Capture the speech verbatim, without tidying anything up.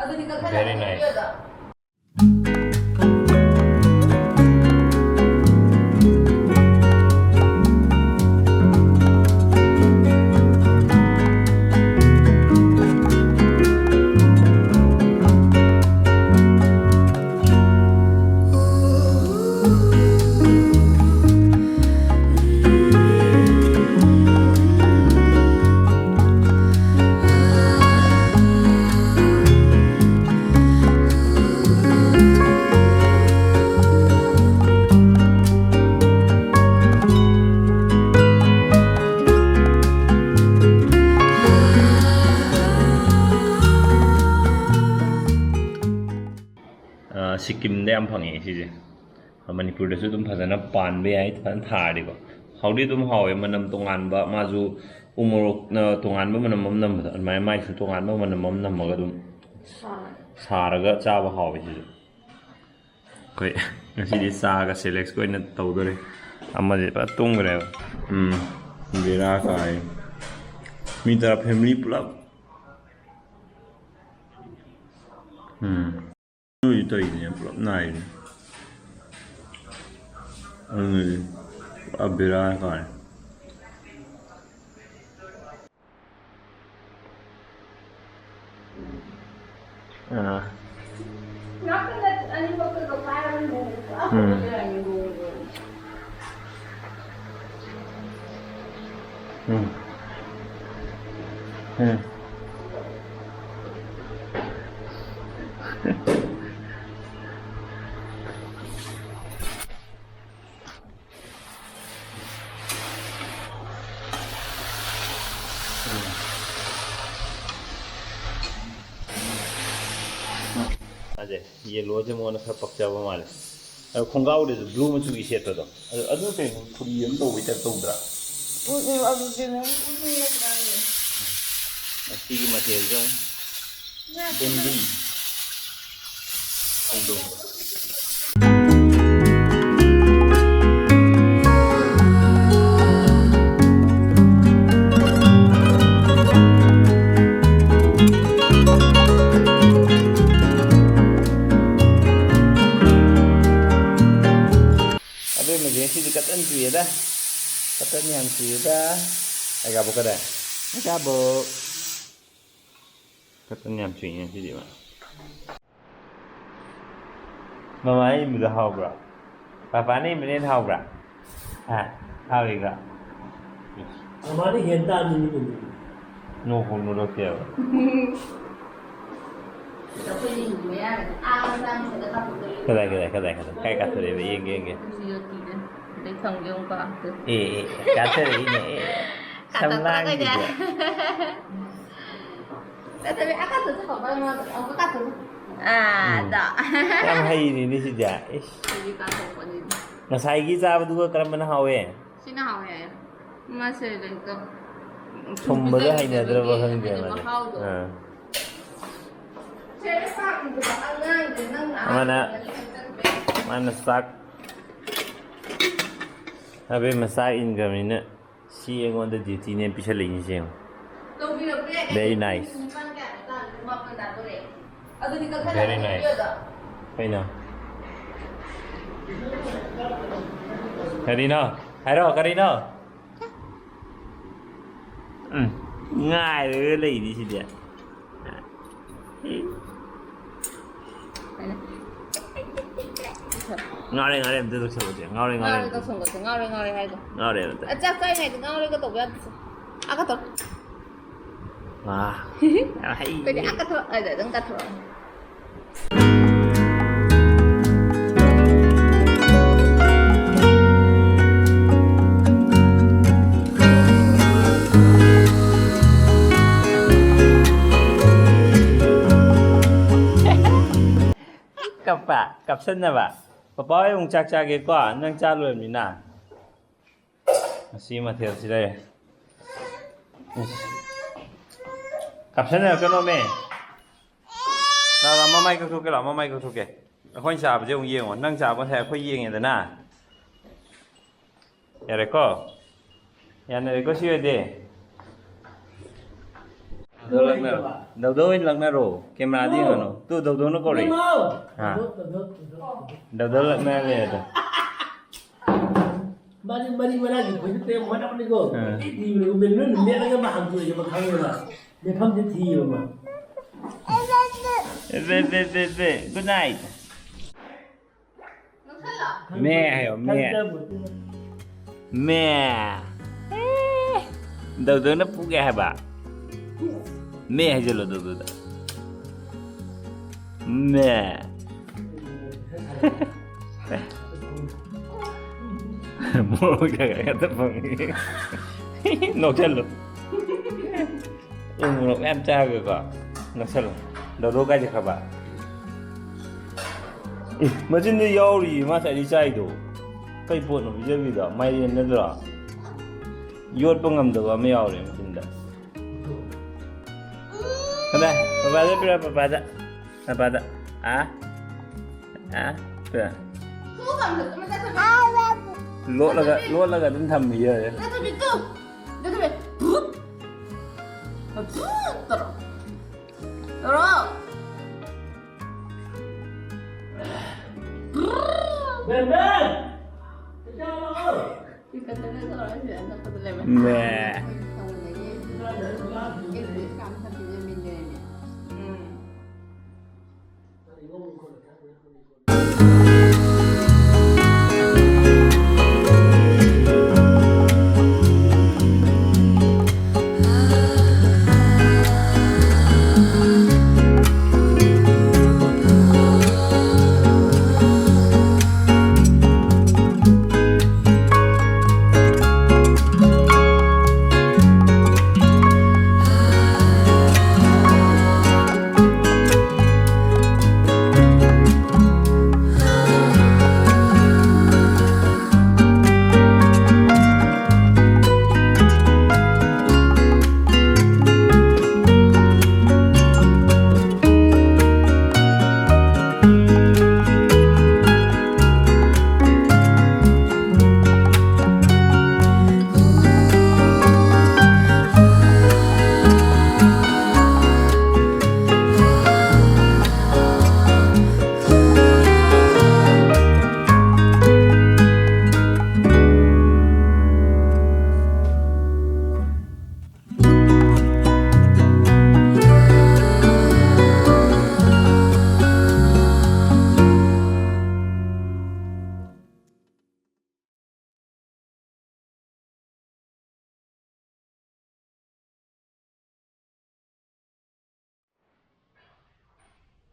ꯑꯗꯨꯗꯤ ꯀꯛꯊꯠꯂꯒ Very nice. ꯚꯤꯗꯤꯑꯣꯗꯣ꯫ ꯑ, ꯁꯤꯛꯀꯤꯝꯗ ꯌꯥꯝ ꯐꯪꯉꯦ ꯁꯤꯁꯦ꯫ ꯃꯅꯤꯄꯨꯔꯗꯁꯨ ꯑꯗꯨꯝ ꯐꯖꯅ ꯄꯥꯟꯕ ꯌꯥꯏ, ꯐꯖꯅ ꯊꯥꯔꯗꯤꯀꯣ꯫ ꯍꯥꯎꯗꯤ ꯑꯗꯨꯝ ꯍꯥꯎꯋꯦ, ꯃꯅꯝ ꯇꯣꯉꯥꯟꯕ, ꯃꯥꯁꯨ ꯎ ꯃꯣꯔꯣꯛꯅ ꯇꯣꯉꯥꯟꯕ ꯃꯅꯝ ꯑꯃ ꯅꯝꯕꯗꯣ, ꯑꯗꯨꯃꯥꯏꯅ ꯃꯥꯏꯁꯨ ꯇꯣꯉꯥꯟꯕ ꯃꯅꯝ ꯑꯃ ꯅꯝꯃꯒ ꯑꯗꯨꯝ ꯁꯥꯔꯒ ꯆꯥꯕ ꯍꯥꯎꯋꯦ ꯁꯤꯁꯨ꯫ ꯑꯩꯈꯣꯏ ꯉꯁꯤꯗꯤ ꯆꯥꯒ ꯁꯦꯂꯦꯛꯁꯀ ꯑꯣꯏꯅ ꯇꯧꯗꯣꯔꯦ꯫ ꯑꯃꯁꯦ ꯐꯖꯅ ꯇꯨꯝꯈ꯭ꯔꯦꯕ꯫ ꯎꯝ, ꯕꯦꯔꯥ ꯀꯥꯏ꯫ ꯃꯤ ꯇꯔꯥ ꯐꯦꯃꯤꯂꯤ ꯄꯨꯂꯞ꯫ ꯎꯝ꯫ ꯅꯣꯏꯁꯨ ꯇꯧꯔꯤꯅꯦ, ꯄꯨꯂꯞ ꯅꯥꯏꯔꯤꯅꯦ꯫ ꯑꯗꯨꯅꯗꯤ ꯄꯨꯔꯥ ꯕꯦꯔꯥ ꯀꯥꯔꯦ꯫ ꯑꯥ꯫ ꯎꯝ꯫ ꯎꯝ꯫ ꯎꯝ꯫ ꯃꯥꯁꯦ ꯌꯦꯜꯂꯣꯁꯦ ꯃꯉꯣꯟꯗ ꯈꯔ ꯄꯛꯆꯕ ꯃꯥꯜꯂꯦ꯫ ꯑꯗꯣ ꯈꯣꯡꯒ꯭ꯔꯥꯎꯗꯁꯨ ꯕ꯭ꯂꯨ ꯃꯆꯨꯒꯤ ꯁꯦꯠꯄꯗꯣ꯫ ꯑꯗꯨ, ꯑꯗꯨ ꯀꯩꯅꯣ ꯐꯨꯔꯤ ꯑꯃ ꯇꯧꯕꯩ ꯇꯥꯏꯞ ꯇꯧꯗ꯭ꯔꯥ? ꯎꯝ, ꯎꯝ, ꯑꯗꯨꯗꯤ ꯅꯪ ꯎꯠꯅꯤꯡꯒꯗ꯭ꯔꯥ ꯍꯥꯏꯌꯦ꯫ ꯉꯁꯤꯒꯤ ꯃꯊꯦꯜꯁꯦ ꯑꯃꯨꯛ ꯕꯦꯝꯕꯤ ꯈꯣꯡꯗ꯭ꯔꯨꯝ꯫ ꯀꯇꯟ ꯌꯥꯝ ꯆꯨꯏꯗ꯫ ꯑꯩꯒꯥꯕꯨ ꯀꯗꯥꯏ? ꯑꯩꯒꯥꯕꯨ꯫ ꯀꯇꯟ ꯌꯥꯝ ꯆꯨꯏꯅꯦ ꯉꯁꯤꯗꯤ ꯃꯥ꯫ ꯃꯃꯥꯅ ꯏꯟꯕꯗꯣ ꯍꯥꯎꯕ꯭ꯔꯣ? ꯄꯥꯄꯥꯅ ꯏꯟꯕꯅ ꯍꯦꯟꯅ ꯍꯥꯎꯕ꯭ꯔꯥ? ꯍꯥ? ꯍꯥꯎꯏꯀꯣ? ꯃꯃꯥꯅ ꯍꯦꯟ ꯇꯥꯕꯅꯤꯅꯦ ꯀꯩꯅꯣ꯫ ꯅꯣꯛꯄꯨ ꯅꯣꯛꯂꯛꯇꯦꯕ꯫ ꯑꯩꯈꯣꯏꯗꯤ ꯏꯟꯕ ꯌꯥꯔꯦ꯫ ꯑꯥ, ꯃꯆꯥ ꯃꯊꯛꯇ ꯀꯥꯞꯊꯣꯛꯇꯣꯏꯅꯦ꯫ ꯀꯗꯥꯏ, ꯀꯗꯥꯏ, ꯀꯗꯥꯏ, ꯀꯗꯥꯏ? ꯀꯥꯏ ꯀꯥꯞꯊꯣꯔꯛꯏꯕ? ꯌꯦꯡꯒꯦ, ꯌꯦꯡꯒꯦ꯫ ꯁꯤ ꯌꯣꯠꯄꯤꯒꯦ꯫ ꯑꯗꯩ ꯊꯝꯒꯦ ꯑꯃꯨꯛꯀ꯫ ꯑꯦ, ꯑꯦ, ꯀꯥꯞꯊꯔꯛꯏꯅꯦ, ꯑꯦ꯫ ꯀꯥꯞꯊꯣꯛꯄ꯭ꯔꯥ ꯁꯝꯂꯥꯡꯒꯤꯗꯣ꯫ ꯀꯩꯅꯣ? ꯅꯠꯇꯕꯤ, ꯑꯥ ꯀꯥꯞꯊꯣꯛ ꯆꯠꯈ꯭ꯔꯣ, ꯃꯔꯛ ꯃꯔꯛꯇ ꯑꯃꯨꯛꯀ ꯀꯥꯞꯊꯣꯛ꯫ ꯑꯥ, ꯎꯝ꯫ ꯑꯗꯣ꯫ ꯌꯥꯝ ꯍꯩꯔꯦꯅꯦ ꯁꯤꯗꯤ꯫ ꯏꯁ꯫ ꯁꯤꯗꯤ ꯀꯥꯞꯊꯣꯛꯄꯅꯤꯅꯦ꯫ ꯉꯁꯥꯏꯒꯤ ꯆꯥꯕꯗꯨꯒ ꯀꯔꯝꯕꯅ ꯍꯥꯎꯋꯦ? ꯁꯤꯅ ꯍꯥꯎꯋꯦ ꯍꯥꯏꯌꯦ꯫ ꯃꯥꯁꯦ ꯀꯩꯅꯣ ꯇꯧ-, ꯊꯨꯝꯕꯗꯣ ꯄꯤꯖꯈꯤꯗꯕꯒꯤ ꯍꯩꯅꯗ꯭ꯔꯕ ꯈꯪꯗꯦ ꯍꯥꯏꯗꯤ ꯃꯥꯗꯤ꯫ ꯃꯍꯥꯎꯗꯣ꯫ ꯑꯥ꯫ ꯁꯦ, ꯆꯥꯛ ꯏꯟꯕꯗꯣ ꯑꯉꯥꯡꯗꯤ ꯅꯪꯅ ꯑꯃꯅ, ꯑꯍꯥꯟꯕꯗ ꯂꯩꯍꯟꯒꯗꯕꯅꯦ꯫ ꯃꯥꯅ ꯆꯥꯛ, ꯑꯕꯦꯝꯃ ꯆꯥꯛ ꯏꯟꯈ꯭ꯔꯕꯅꯤꯅ ꯁꯤ ꯑꯩꯉꯣꯟꯗ duty ꯅꯦ ꯄꯤꯁꯜꯂꯛꯏꯁꯦ ꯌꯦꯡꯉꯣ꯫ ꯇꯧꯕꯤꯔꯛꯄ ꯌꯥꯏ꯫ Very nice꯫ ꯄꯨꯡ ꯅꯤꯄꯥꯟ ꯀꯌꯥꯅꯣ ꯇꯥꯔꯦ? ꯄꯨꯡ ꯃꯥꯄꯟ ꯇꯥꯗꯣꯔꯦ꯫ ꯑꯗꯨꯗꯤ ꯀꯛꯊꯠꯂꯒ Very nice꯫ ꯊꯝꯕꯤꯔꯣ ꯑꯗꯣ꯫ ꯀꯩꯅꯣ? ꯀꯔꯤꯅꯣ? ꯍꯥꯏꯔꯣ, ꯀꯔꯤꯅꯣ? ꯎꯝ, ꯉꯥꯏꯔꯒ ꯂꯩꯔꯤ ꯁꯤꯗꯤ꯫ ꯉꯥꯎꯔꯦ, ꯉꯥꯎꯔꯦ, ꯑꯝꯇ ꯇꯧꯁꯜꯂꯨꯁꯦ꯫ ꯉꯥꯎꯔꯦ, ꯉꯥꯎꯔꯦ, ꯉꯥꯎꯔꯦ, ꯑꯝꯇ꯫ ꯇꯧꯁꯜꯂꯨꯁꯦ꯫ ꯉꯥꯎꯔꯦ, ꯉꯥꯎꯔꯦ ꯍꯥꯏꯗꯣ꯫ ꯉꯥꯎꯔꯦ ꯑꯝꯇ꯫ ꯑ, ꯆꯥꯛ ꯆꯥꯔꯤꯉꯩꯗ ꯉꯥꯎꯔꯦꯒ ꯇꯧꯕ ꯌꯥꯗꯦ꯫ ꯑꯥ, ꯀꯠꯊꯣꯛ꯫ ꯋꯥ, ꯌꯥꯝ ꯍꯩꯌꯦ꯫ ꯑꯩꯈꯣꯏꯗꯤ ꯑꯥ ꯀꯠꯊꯣꯛ ꯍꯥꯏꯗ ꯑꯗꯨꯝ ꯀꯠꯊꯣꯛꯑꯣ꯫ ꯀꯞꯄ, ꯀꯞꯁꯟꯅꯕ꯫ ꯄꯄꯥ ꯍꯣꯏ ꯑꯃꯨꯛ ꯆꯥꯛ ꯆꯥꯒꯦꯀꯣ, ꯅꯪ ꯆꯥ ꯂꯣꯏꯔꯕꯅꯤꯅ꯫ ꯉꯁꯤ ꯃꯊꯦꯜꯁꯤ ꯂꯩꯔꯦ꯫ ꯏꯁ꯫ ꯀꯥꯞꯁꯟꯅꯔꯛꯀꯅꯣꯃꯦ꯫ ꯂꯥꯎ, ꯂꯥꯎ, ꯃꯃꯥꯏ ꯀꯛꯊꯣꯛꯀꯦ, ꯂꯥꯎ, ꯃꯃꯥꯏ ꯀꯛꯊꯣꯛꯀꯦ꯫ ꯑꯩꯈꯣꯏꯅ ꯆꯥꯕꯁꯦ ꯑꯃꯨꯛ ꯌꯦꯡꯉꯣ꯫ ꯅꯪ ꯆꯥꯕ ꯉꯁꯥꯏ ꯑꯩꯈꯣꯏ ꯌꯦꯡꯉꯦꯗꯅ꯫ ꯌꯥꯔꯦꯀꯣ? ꯌꯥꯅꯔꯦꯀꯣ ꯁꯤ ꯑꯣꯏꯔꯗꯤ? ꯗꯧꯗꯧ ꯂꯛꯅꯔꯣ꯫ ꯗꯧꯗꯧ ꯑꯣꯏꯅ ꯂꯛꯅꯔꯣ꯫ ꯀꯦꯃꯦꯔꯥꯗ ꯌꯦꯡꯉꯅꯨ꯫ ꯇꯨ, ꯗꯧꯗꯧꯅ ꯀꯧꯔꯛꯏ꯫ ꯏꯃꯥꯎ! ꯍꯥ꯫ ꯗꯧꯗꯧ, ꯗꯧꯗꯧ, ꯗꯧꯗꯧ꯫ ꯗꯧꯗꯧ ꯂꯛꯅꯔ ꯂꯩꯔꯦ ꯑꯗꯣ꯫ ꯃꯥꯗꯤ ꯃꯔꯤ ꯃꯔꯥꯡꯒꯤ ꯐꯣꯏꯗꯤ ꯄꯦꯝ ꯍꯣꯠꯅꯕꯅꯤꯀꯣ꯫ ꯑꯥ꯫ ꯀꯣꯏꯊꯤ ꯊꯤꯕꯅꯦ꯫ ꯎꯃꯦꯟ ꯂꯣꯏꯅ ꯃꯦꯠꯂꯒ ꯃꯥ ꯍꯥꯡꯗꯣꯛꯑꯦꯕ ꯈꯪꯉꯦꯕ꯫ ꯃꯤꯐꯝꯁꯦ ꯊꯤꯌꯦꯕ ꯃꯥ꯫ Bay, Bay, Bay, Bay. Good night꯫ ꯃꯦ ꯍꯥꯏꯌꯣ, ꯃꯦ꯫ ꯃꯦ꯫ ꯑꯦ꯫ ꯗꯧꯗꯧꯅ ꯄꯨꯒꯦ ꯍꯥꯏꯕ꯫ ꯃꯦ ꯍꯥꯏꯖꯜꯂꯣ ꯗꯧꯗꯧꯗ꯫ ꯃꯦ꯫ ꯃꯣꯔꯣꯛ ꯆꯥꯒ ꯉꯥꯛꯇ ꯐꯪꯉꯤ꯫ ꯅꯣꯛꯁꯜꯂꯨ꯫ ꯎ ꯃꯣꯔꯣꯛ ꯃꯌꯥꯝ ꯆꯥꯒꯀꯣ꯫ ꯅꯣꯛꯁꯜꯂꯨ꯫ ꯗꯧꯗꯧ ꯀꯥꯏ ꯆꯠꯈ꯭ꯔꯕ? ꯑꯦ, ꯃꯆꯤꯟꯗ ꯌꯥꯎꯔꯤꯌꯦ ꯃꯥ ꯉꯁꯥꯏꯗꯩ ꯆꯥꯏꯗꯣ꯫ ꯀꯩ ꯄꯣꯠꯅꯣ ꯄꯤꯖꯕꯤꯗꯣ? ꯃꯥꯏꯔꯦꯟ ꯅꯠꯇ꯭ꯔꯣ? ꯌꯣꯠꯄ ꯉꯝꯗꯕ ꯑꯃ ꯌꯥꯎꯔꯦ ꯃꯆꯤꯟꯗ꯫ ꯀꯗꯥꯏ? ꯄꯄꯥꯗ ꯄꯤꯔꯛꯑꯣ, ꯄꯄꯥꯗ꯫ ꯄꯄꯥꯗ꯫ ꯑꯥ? ꯑꯥ? ꯄꯤꯔꯛꯑꯣ꯫ ꯂꯣꯠꯂꯒ, ꯂꯣꯠꯂꯒ ꯑꯗꯨꯝ ꯊꯝꯕꯤꯌꯣ꯫ ꯇꯧꯔꯣ꯫ ꯇꯧꯔꯣ꯫ ꯕꯦꯝꯕꯦꯝ! ꯅꯦ꯫